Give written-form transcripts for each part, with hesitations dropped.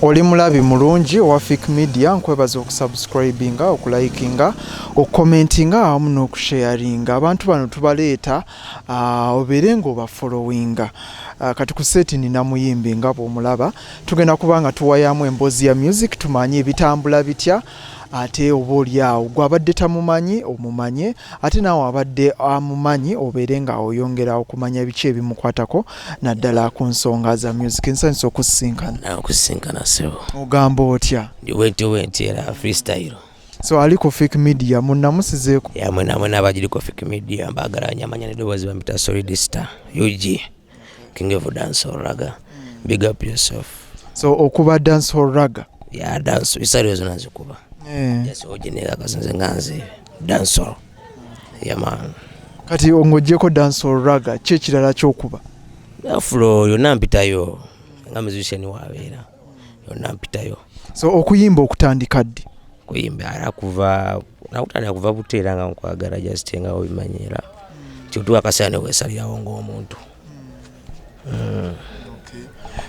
Oli mulabi mulungi owa Fik Media, nkwebaza okusubscribinga, okulikinga, okucommentinga awamu n'okusharinga. Abantu bano tubaleeta obeere ng'obafollowinga. Kati ku set nina muyimbi nga bw'omulaba, tugenda kuba nga tuwayamu emboozi ya music, tumanye ebitambula bitya, ate oba oli awo gwe abadde tamumanyi omumanye, ate naawe abadde amumanyi obeere nga oyongera okumanya biki ebimukwatako naddala ku nsonga za music. Nsanyusa okusisinkana. Nawe okusisinkana, ssebo. Ogamba otya? Ndi bwentyo bwenti era freestyle. So ali ku Fik Media, munnamusizeeko. Ya, mwena mwena abagiriko Fik Media mbagala nnyo. Amanya n'eddoboozi bampita Solid Star UG, King of Dancehall Ragga. Big up yourself. So okuba dancehall ragga? Ya, dance bisale ezo nazikuba. Just oginega kasinze nga nze dancehall, yeah man. Kati ng'oggyeko dancehall ragga, ki ekirala kyokuba? Afro yonna mpitayo nga musician wabeera yonna mpitayo. So okuyimba okutandika ddi? Kuyimba era kuva nakutandika kuva buto, era nga nkwagala just nga obimanyi, era kyotuwa akaseera neweesalirawo ng'omuntu.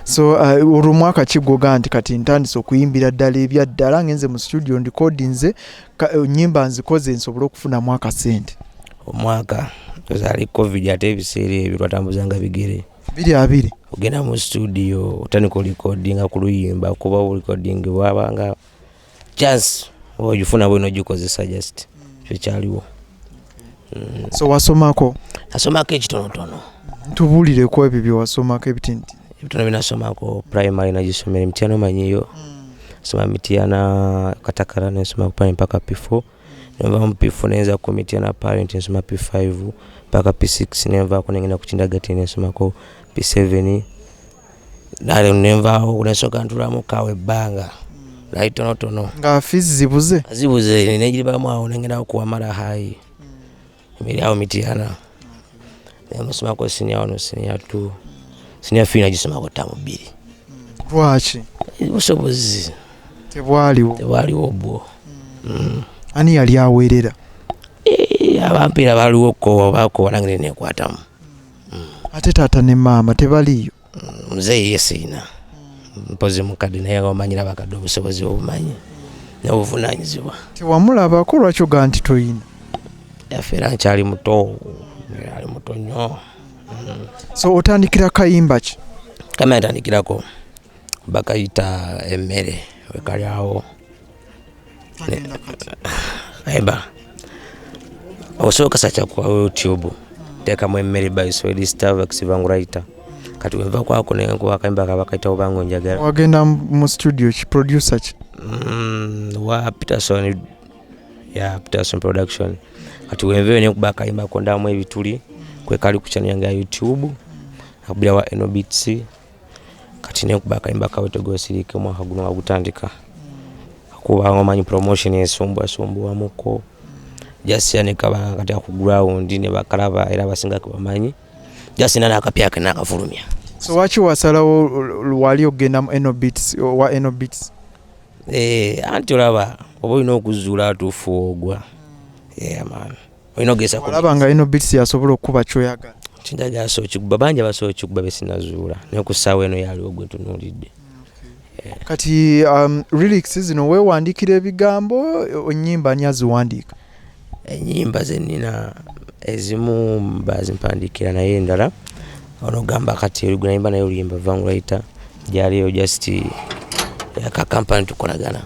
So olwo mwaka ki gwoga nti kati ntandise okuyimbira ddala ebya ddala, ngenze mu studio ndikodinze nyimba nzikoze nsobole okufunamu akasente? Omwaka zaali COVID, ate ebiseera ebyo twatambuzanga bigere. 2020? Ogenda mu studio otandika orecordinga ku luyimba, kuba recording bwabanga chance oba ogifuna bwino ogikozesa, just kyekyaliwo. So wasomako? Nasomako ekitonotono. Ntubuulireko ebyo byewasomako ebitinti. Ebitono binasomako, primary nagisomera Mityana, omanyiyo soma Mityana Katakala, nensoma primary mpaka P4, nenva mu P4 nenza ku Mityana Parent, nsoma P5 mpaka P6, nenvaako nengenda ku kindergarten nensomako P7, nale nenvaawo nensooka ntulamu kawo ebbanga nali tonotono. Nga fees zibuze? Zibuze, negiribamu awo nengenda ku Wamala High emiri awo Mityana, nemusomako senior one, senior two, senior three nagisomako term 2. Lwaki? Obusobozi. Tebwaliwo? Tebwaliwo bwo. Ani yali aweerera? Eh, abampiira baliwo ko bakowa, nange nenekwatamu. Ate taata ne maama tebaliiyo? Muzeeyi ye siina, mpozi mukadde, naye nga omanyira abakadde obusobozi obumanyi n'obuvunanyizibwa. Tewamulabako? Lwaki ogaa nti toyina? Yaffe era nkyali muto, ali muto nnyo. So otandikira kayimba ki? Kama yatandikirako bakayita Emmere, wekali awo kayimba osooka searcha ku YouTube, teekamu Emmere by Solid Star Vanguraita. Kati wenva kwako nenkuba akayimba kaba kayita Obanga Onjagala. Wagenda mu studio ki, producer ki? Wa Peterson, ya Peterson Production. Kati wenveyo nenkuba akayimba kondamu ebituli, kwekali ku channel yange ya YouTube, akubira wa Eno Beats. Kati nenkuba akayimba Kawetogosirike, omwaka guno nga gutandika, kubanga omanyi promotion esumbuwasumbuwamuko, just nekabanga kati aku ground ne bakalaba era abasinga kebamanyi, just nana akapya ke nakafulumya. So waki wasalawo wali ogenda mu Eno Beats, wa Eno Beats? Eh, anti olaba oba olina okuzuula atuufu ogwa, yeah man, olina ogesa. Walaba nga Eno Beats yasobola okukuba kyoyagala? Kinjagala asobola okikuba, bangi abasobola okikuba besinazuula, naye ku ssaawa eno yaliwo gwe ntunuulidde. Kati lyrics zino weewandikira ebigambo, ennyimba ani aziwandiika? Enyimba zenina ezimu bazimpandiikira, naye endala onogamba kati oli gwe nayimba naye oluyimba Vangulaita gyaliyo, just ka kampani tukolagana,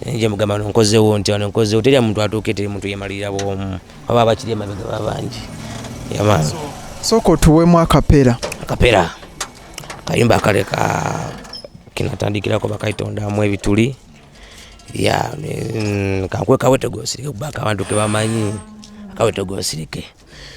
nje mugamba nonkozewo nti ano nkozewo, teri muntu atuuke, teri muntu yemalirira bwomu, baba abakiri emabega babangi yamaani. Sooka otuweemu acapella. Acapella kayimba kale ka kinatandikirako bakaitondamu ebituli ya kankwe Kawetegosirike, kubaka abantu kebamanyi Kawetegosirike.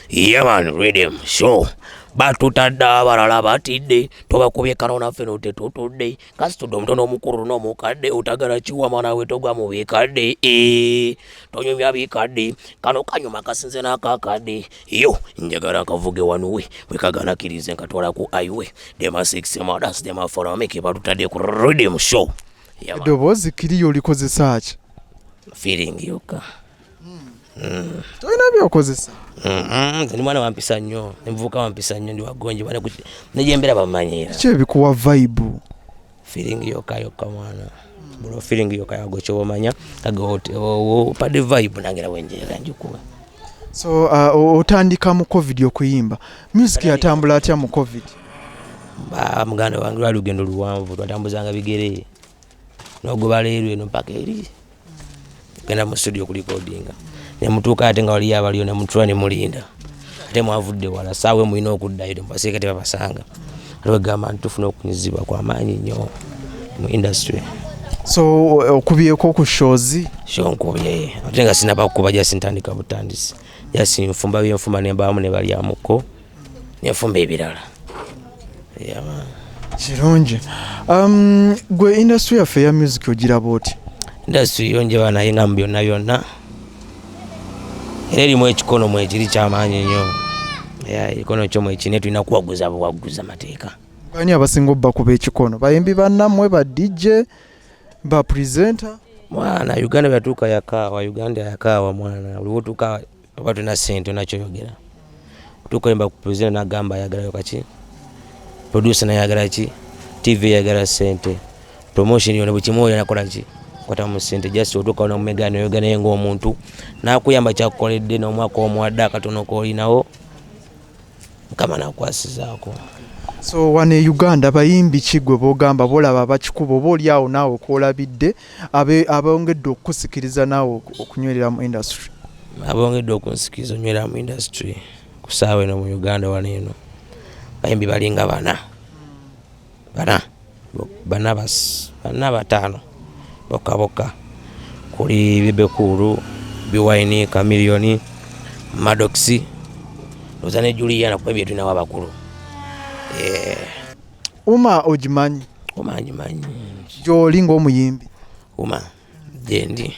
Yeah man, rhythm show batutadde, abalala batidde, tobakubye kano naffe no tetutudde, kasitudde omutono omukulu n'omukadde, otagala kiwama nawe togwa mu bikadde. Eh, tonyumya bikadde, kano kanyuma kasinze n'akakadde, yo njagala nkavuge wanuwe bwekaganakirize nkatwala ku highway, dema six mothers dema follow me, kebatutadde ku rhythm show. Yeah, man. Eddoboozi kiriyo olikozesa ki? Feeling yokka. Tolina byokozesa? Nze ndi mwana wampisa nnyo, ndi muvubuka wampisa nnyo, ndi wagonjebwa nejembera bamanyira. Ki ebikuwa vibe? Feeling yokka yokka mwana bulo, feeling yokka yago kyobamanya kage opadde vibe nange era wenjera njikuba. So otandika mu COVID okuyimba music, yatambula atya mu COVID? Ba muganda wange, lwali lugendo luwanvu, twatambuzanga bigere nogoba leero eno mpaka eri genda mu studio okurecordinga, nemutuuka ate nga waliyo abaliyo, nemutula nemulinda, ate mwavudde wala, saawa emulina okuddayo temubasiika tebabasanga. Ate wegamba nti tufuna okunyizibwa kwamaanyi nnyo mu industry. So okubyeko ku shows? Show nkubye, ate nga sinaba kukuba, just ntandika butandisi, just nfumba byenfumba nembamu ne balyamuko nenfumba ebirala. Yeah, man. Kirungi. Gwe industry yaffe eya music ogiraba oti? Industry yo njeba naye nga mu byonna byonna era erimu ekikono mwekiri kyamaanyi nnyo. Yeah, ekikono kyo mwekine tulina kuwaguza buwaguza mateeka. Bani abasinga obbakuba ekikono? Bayimbi bannammwe, ba DJ, ba presenter? Mwana, Uganda bweyatuuka yakaawa, Uganda yakaawa mwana. Buli wotuuka oba tulina sente onakyoyogera, otuuka oyimba ku president nagamba ayagalayo kaki, producer nayagala ki, TV eyagala sente, promotion yona buli kimu oyo nakola ki kwatamu sente. Just otuuka nomumega noyoga naye ngaomuntu nakuyamba kyakukoledde nomwaka omuwadde akatono kolinawo, Mukama nakwasizaako. So wano e Uganda bayimbi ki gwe bogamba bolaba bakikuba, oba oli awo naawe kwolabidde abongedde okukusikiriza naawe okunywerera mu industry? Abongedde okunsikiriza onywera mu industry ku saawa eno mu Uganda wano eno bayimbi balinga bana, bana bataano bokka bokka. Kuli Bebe Cool, Biwine, Chameleone, Maddox, oza ne Juliana, kuba ebyo tulinawo abakulu. Eh, Uma ogimanyi? Uma ngimanyi. Gy'oli ng'omuyimbi? Uma gyendi.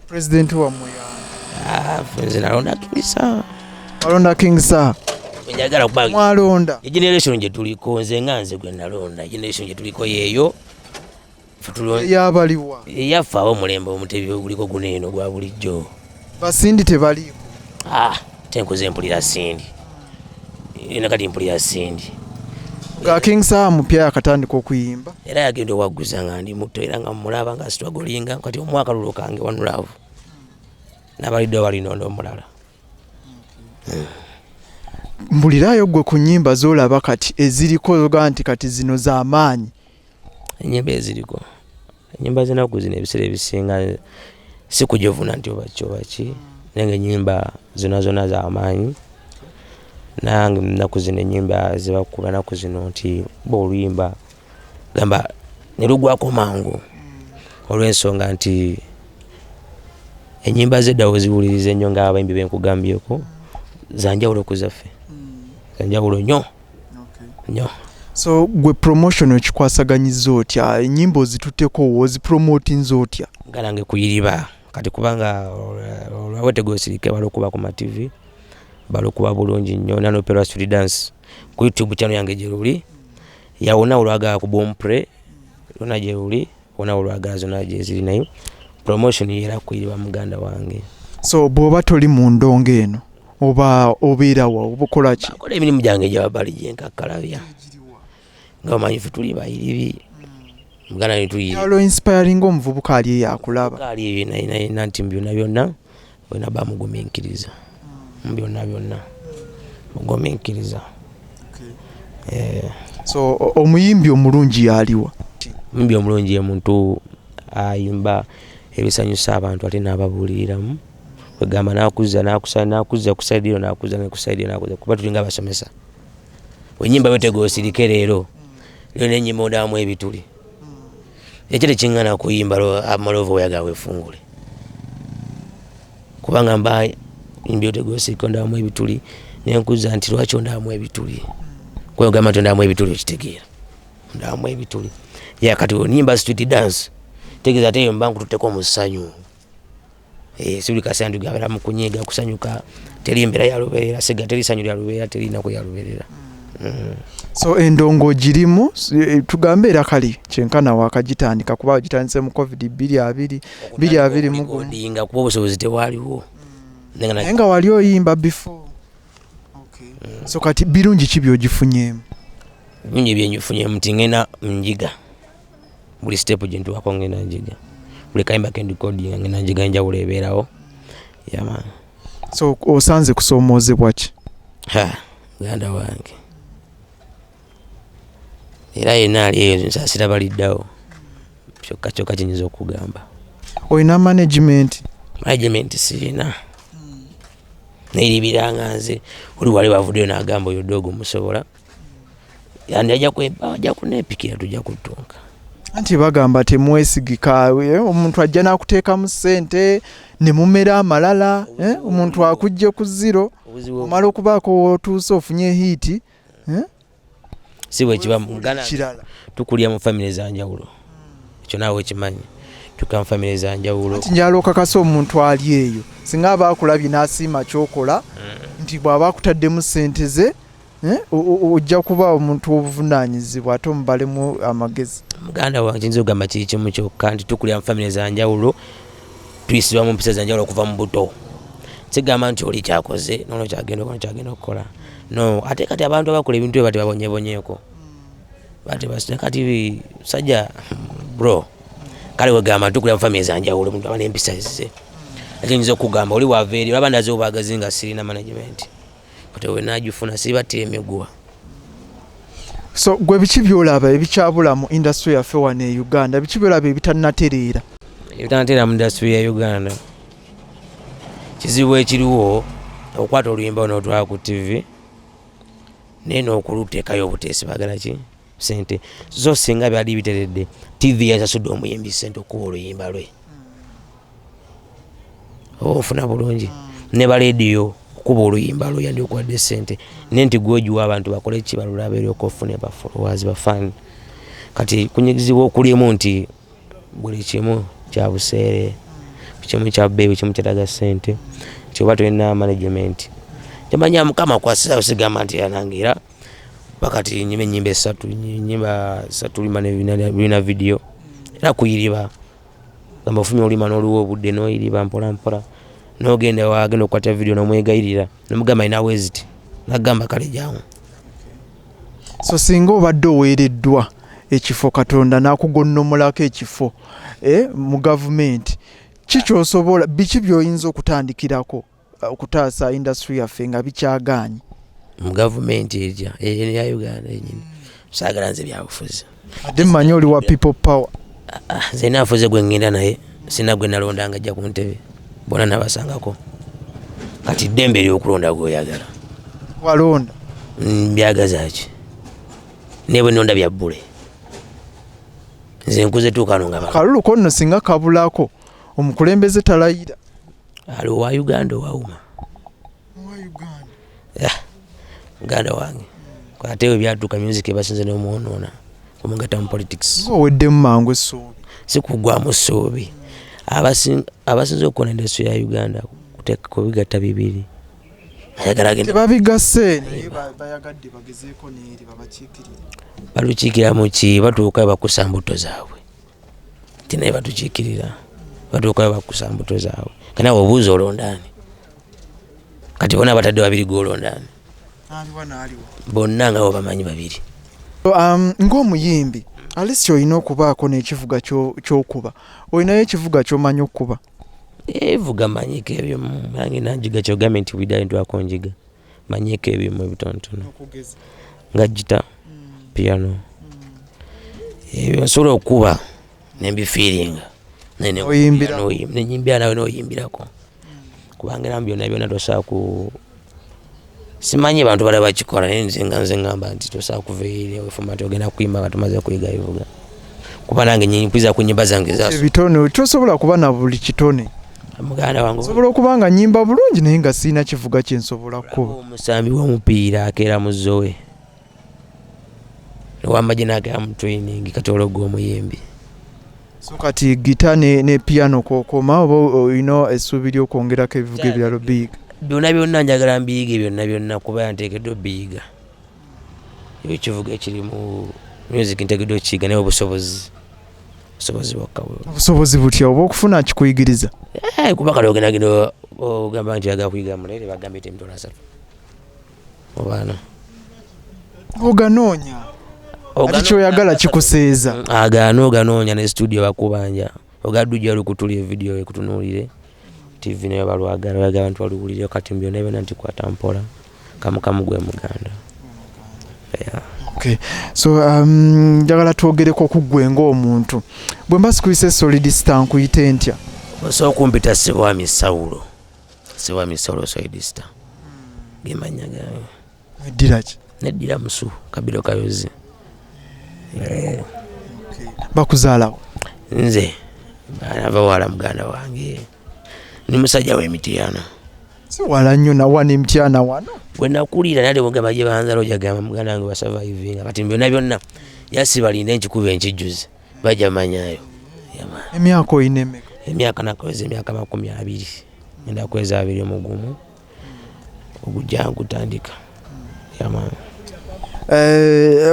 Pulezidenti wammwe yani? Ah, nze nalonda King Saha. Walonda King Saha? Njagala kuba Mwalonda? Generation gye tuliko, nze nga nze gwe nalonda, generation gye tuliko yeeyo. Ffe Eyabaliwa? Eyaffe ab'omulembe omutebi oguliko guno eno gwa bulijjo. Basindi tebaliiko? Ah, tenkuze mpulira Sindi ena, kati mpulira Sindi. Nga King Saha mupya, yakatandika okuyimba. Era yagenda owagguza nga ndi muto, era nga mulaba nga strugglinga. Kati omwaka lulo kange one love n'abalidde balinoonda omulala. Mbulirayo gwe ku nnyimba z'olaba kati eziriko, oga nti kati zino z'amaanyi. Enyimba eziriko, enyimba zenaku zino, ebiseera ebisinga si kujovuna nti obaki obaki, naye nga enyimba zona zona zamaanyi. Nange munaku zino enyimba zebakuba naku zino nti ba oluyimba gamba ne lugwako mangu, olw'ensonga nti enyimba zedda weziwuliriza ennyo nga abayimbi benkugambyeko zanjawulo ku zaffe, zanjawulo nnyo nnyo. So gwe promotion okikwasaganyiza otya? Ennyimba ozitutteko, ozipromotinza otya? Nga nange kuyiriba kati, kubanga olwawetega osirike balokuba ku ma TV, balokuba bulungi nnyo. Nanopera street dance ku YouTube channel yange gyeruli yawona, olwagala ku Boomplay lwona gyeruli, wona olwagala zonna gyeziri, naye promotion yera kuyiriba muganda wange. So bw'oba toli mu ndongo eno, oba obeerawa, oba okola ki? Akola emirimu gyange gyababali gyenkakkalabya, nga omanyi ffe tuli bayiribi muganda netuyiri. Alo inspiring omuvubuka ali eyo akulaba. Ali eyo nti mu byonna byonna olina ba mugumiikiriza, mu byonna byonna mugumiikiriza. Eh, So omuyimbi omulungi yaliwa? Omuyimbi omulungi ye muntu ayimba ebisanyusa abantu ate n'ababuuliriramu, kwegamba nakuza nakuza ku side eno, nakuza ne ku side eno, nakuza, kuba tulinga abasomesa. Enyimba wetega osirike leero leero nenyimba ondamu ebituli, ekyo tekiŋŋana kuyimba amalovu oyagala wefungule, kubanga mba nyimba otega osirike ondamu ebituli, nenkuza nti lwaki ondamu ebituli, kwegamba nti ondamu ebituli, okitegeera ondamu ebituli ya. Kati onyimba street dance, tegeeza ate mba nkututteko mu ssanyu. Eh, si buli kaseera nti mu kunyiiga kusanyuka, teri mbeera ya lubeerera siga, teri ssanyu lya lubeerera, teri naku ya lubeerera. So endongo ogirimu, tugambe era kali kyenkana wakagitandika, kuba ogitandise mu COVID 2020, 2021. Recordinga, kuba obusobozi tewaliwo. Naye nga wali oyimba before. So kati birungi ki byogifunyeemu? Ebirungi byenfunyemu nti ngenda njiga buli step gyentuukako, ngenda njiga buli kayimba kendikodinga, ngenda njiga enjawulo ebeerawo, yeah man. So osanze kusoomoozebwa ki? Ha, muganda wange, era yenna ali eyo nsaasira baliddawo, kyokka kyokka kyenyinza okugamba. Olina management? Management sirina, neribiranga nze. Oli wali bavuddeyo n'agamba oyo dogo musobola, yani ajja kuneepikira, tujja kutunka. Anti bagamba temwesigika, omuntu ajja n'akuteekamu ssente ne mumera amalala, omuntu akujje ku zero, omala okubaako wootuuse ofunye hit, Si bwe kiba Muganda. Kirala. Tukulira mu famire ezanjawulo, ekyo naawe okimanyi, tuka mu famire ezanjawulo. Anti njala okakasa omuntu ali eyo, singa aba akulabye n'asiima kyokola, nti bw'aba akutaddemu ssente ze, ojja kuba omuntu obuvunaanyizibwa ate omubalemu amagezi. Muganda wange, kiyinza okugamba kiri kimu kyokka nti tukulira mu famire zanjawulo, tuyisibwa mu mpisa zanjawulo okuva mu buto. Sigamba nti oli kyakoze nono kyagenda okukola kyagenda okukola, no. Ate kati abantu abakola ebintu ebyo batebabonyebonyeko, batebasina. Kati sajja bro, kale wegamba tukulira mu famire zanjawulo, omuntu aba n'empisa zize. Ate nyinza okugamba oli wava eri olaba ndaze obwagazi nga sirina management, kati wenagifuna sibattira emiguwa. So gwe biki byolaba ebikyabula mu industry yaffe wano e Uganda? Biki byolaba ebitannatereera? Ebitanateera mu industry ya Uganda, kizibu ekiriwo okukwata oluyimba n'otwala ku TV, naye n'okuluteekayo obuteesi bagala ki? Sente. So singa byali biteredde, TV yasasudde omuyimbi sente okuba oluyimba lwe, oba ofuna bulungi, ne balediyo okuba oluyimba lwe yandikuwadde sente, naye nti gweogiwa abantu bakole ki? Balulabe, eryoka ofune ba followers, bafani. Kati kunyigizibwa okulimu nti buli kimu kya buseere, kimu kya bbeeyi, kimu kyetaga sente, nti oba tolina management temanya. Mukama kwasizayo, sigamba nti yanange, era bakati nyimba enyimba esatu, nyimba esatu lima birina video, era kuyiriba gamba ofumya olima n'oluwa obudde n'oyiriba mpola mpola, n'ogenda wagenda okukwata video n'omwegayirira nomugamba ina weziti, nagamba kale jangu. So singa obadde oweereddwa ekifo, Katonda n'akugonnomolako ekifo mu gavumenti, ki kyosobola, biki by'oyinza okutandikirako okutaasa industry yaffe nga bikyagaanye? Mu gavumenti erya eya Uganda yenyini, saagala nze byabufuzi. Ate mmanyi oli wa People Power. Ah, nze naafuze gwe ngenda naye, sina gwe nalondanga ajja ku ntebe, bonna nabasangako. Kati ddembe eryokulonda gweoyagala. Walonda? Byagaza ki? Naye bwe nonda bya bbule, nze nkuze tuukano nga Kalulu ko nno singa kabulako omukulembeze talayira. Ali owa Uganda owawuma muganda wange, ate we byatuuka music ebasinze n'omwonoona omugatta mu politics. Oweddemu mangu essuubi. Si kugwamu ssuubi, abasinze okukona industry ya Uganda kubigatta bibiri, ayagala agenda. Tebabigasse, naye bayagadde bagezeeko neeri babakiikirire. Balukiikira muki? Batuukayo bakusa mbuto zaabwe ti naye batukiikirira, batuukayo bakusa mbuto zaabwe. Kanawe obuuza olondaani? Kati bona batadde babiri, gwolondaani? Aliwa naaliwa? Bonna nga bo bamanyi babiri. Ng'omuyimbi at least olina okubaako n'ekivuga ky'okuba, olinayo ekivuga ky'omanyi okukuba? Ebivuga manyiko ebimu, nange nanjiga, kyogambye nti bwidali ntwako njiga, manyiko ebimu ebitonotono nga gita, piano, ebyo nsobola okukuba nembifiiringa. Oyimbira? Nenyimbira nawe noyimbirako, kubanga era mu byonna byonna tosobola ku, simanyi bantu bala bakikola, naye nze nga nze ngamba nti tosobola kuva eri wefuma nti ogenda kuyimba nga tomaze kuyiga bivuga, kuba nange nkwiza ku nyimba zange za Ebitone tosobola kuba na buli kitone. Muganda wange, Nsobola okuba nga nyimba bulungi naye nga sirina kivuga kyensobola kukuba. Omusambi w'omupiira akeera mu zowe, owamagye nakeera mu training, kati olwo omuyimbi? So kati gita ne piano kokoma, oba olina essuubi ly'okwongerako ebivuga ebirala obiyiga? Byonna byonna njagala mbiyige byonna byonna, kuba nteekeddwa obiyiga. Ekivuga ekiri mu music nteekeddwa okukiyiga, naye obusobozi bwokka. Obusobozi butya oba okufuna kikuyigiriza? Eh, kuba kati ogenda genda ogamba nti oyagala kuyiga mulere, bagambye ti 30,000 obaana. Oganoonya. Ate kyoyagala kikuseeza. Agaano oganoonya ne studio bakubanja ogadujja lukutuli evidiyo ekutunuulire TV nayo balwagala oyagala abantu baluwulire kati byonna byonna nti kwata mpola kamukamu gwe muganda. Yeah. Okay. So njagala twogereko ku ggwe ng'omuntu. Bwe mba sikuyise Solid Star nkuyite ntya? Osobola okumpita Sebwami Sawulo. Sebwami Sawulo Solid Star. Gemanya gange. Weddira ki? Neddira musu kabiro kayozi. Okay. Bakuzaalawo? Nze nava wala muganda wange. Ndi musajja w'Emityana. Si wala nnyo na wano Emityana wano. Bwe nakulira nali bwegamba gye banzala ojja gamba muganda wange basurvivinga kati byonna byonna yasi balinde nkikube nkijjuze bajja manyayo. Emyaka oyina emeka? Emyaka nakweza emyaka 20. Ngenda kweza 20 omugumu ogujja nkutandika. Yama.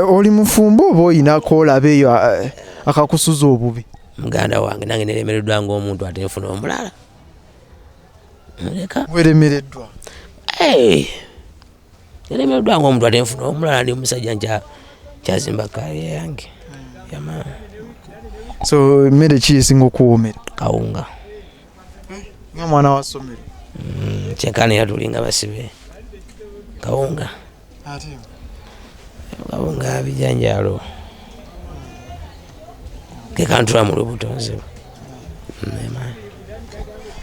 Oli mufumbo oba oyinako olaba eyo akakusuza obubi? Muganda wange nange neremereddwa ng'omuntu ate nfuna omulala. Muleka. Weremereddwa? Neremereddwa ng'omuntu ate nfuna omulala, ndi musajja nkyazimba kariya yange. Yama. So emmere ki esinga okuwoomera? Kawunga. Nga mwana wa ssomero? Kyenkana era tulinga basibe. Kawunga. Ate? Kawunga bijanjaalo. Ke kantula mu lubuto nze.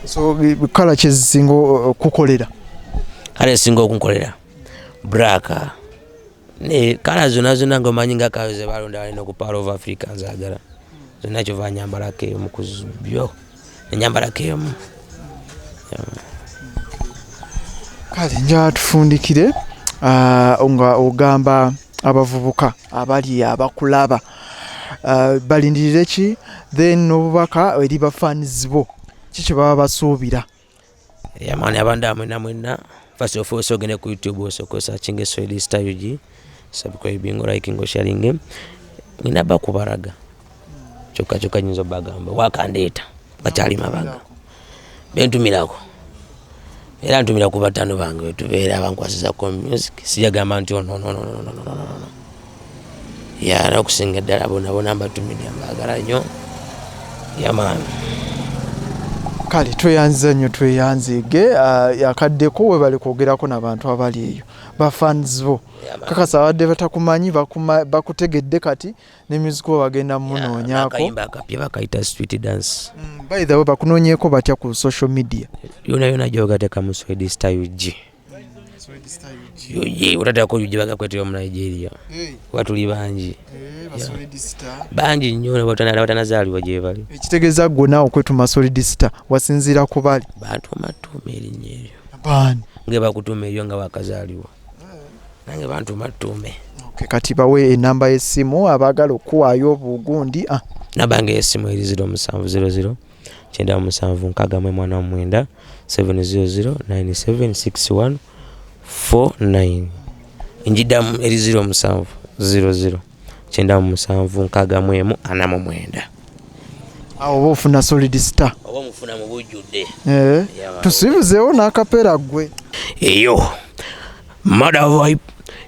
So kala ki ezisinga okukolera? Kala esinga okunkolera black. Ne kala zonna zonna ng'omanyi nga kala ze balonda balina ku Power of Africa nzaagala. Zonna kyova nyambalako emu ku byo. Nyambalako emu. Kale njagala tufundikire nga ogamba abavubuka abali abakulaba balindirire ki, then n'obubaka eri bafans bo ki kye baba basuubira? Yamaani abantu mwenna mwenna, first of all ogende ku YouTube osooke osearchinge Solid Star UG, subscribing, liking, sharing. Nina bakubaraga kyokka kyokka nyinza obagamba wakandeeta bakyali mabaga bentumirako era ntumira ku bataano bange wetubeera abankwasizako music sijagamba nti ono ono ono ono ono ono ya n'okusinga eddala bona bona mbatumidde mbaagala nnyo yamaani. Kale tweyanziza nnyo tweyanzeege akaddeko webale kwogerako n'abantu abali eyo bafans bo kakasa abadde batakumanyi bakutegedde kati ne music bo bagenda munoonyaako. Akayimba akapya bakayita street dance. By the way bakunoonyeeko batya ku social media? Yona yona gyogateeka Solid Star UG. UG otateekako UG bagakwetera mu Nigeria. Kuba tuli bangi. Bangi nnyo batanazaalibwa gye bali. Ekitegeeza ggwe naawe okwetuma Solid Star wasinziira ku bali. Bantuumatuuma erinnya eryo. Baani? Nga bakutuuma eryo nga wakazaalibwa. Nange bantuumatuume. Okay, kati bawe enamba y'essimu abaagala okuwaayo obugundi. Namba yange y'essimu eri 0700 97 69 700 9761 49. Njiddamu eri 0700 97 61 49. Awo oba ofuna Solid Star. Oba omufuna mu bujjudde. Tusibuzeewo n'akapeera ggwe. Eyo mother vibe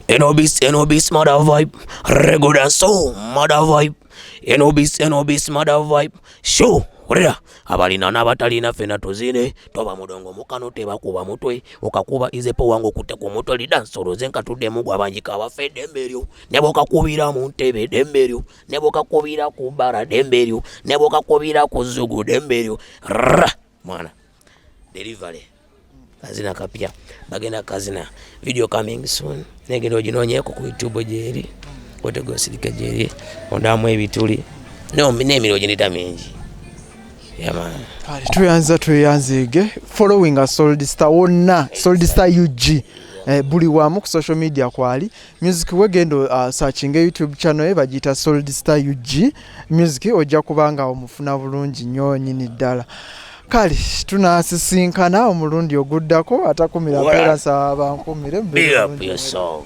Enobis Enobis mother vibe regular so mother vibe Enobis Enobis mother vibe show olera abalina n'abatalina ffenna tuzine toba mudongo mukano tebakuba mutwe okakuba izepo wange okutte ku mutwe lidansoloze nkatuddemu gwabanjika abaffe eddembe eryo ne bw'okakubira mu ntebe eddembe eryo ne bw'okakubira ku bbara ddembe eryo ne bw'okakubira ku zugu ddembe eryo ra mwana delivery kazina kapya bagenda kazina video coming soon negenda oginoonyeeko ku YouTube gyeri otegosirike gyeri ondamu ebituli n'emirimu ginita mingi. Kale tweyanza tweyanzeege following a Solid Star wonna Solid Star UG buli wamu ku social media kwali music wegenda searching YouTube channel ye bagiyita Solid Star UG music ojja kubanga omufuna bulungi nnyo nnyini ddala. Kale tunasisinkana omulundi oguddako atakumira mpeera nsaba bankumire. Big up yourself.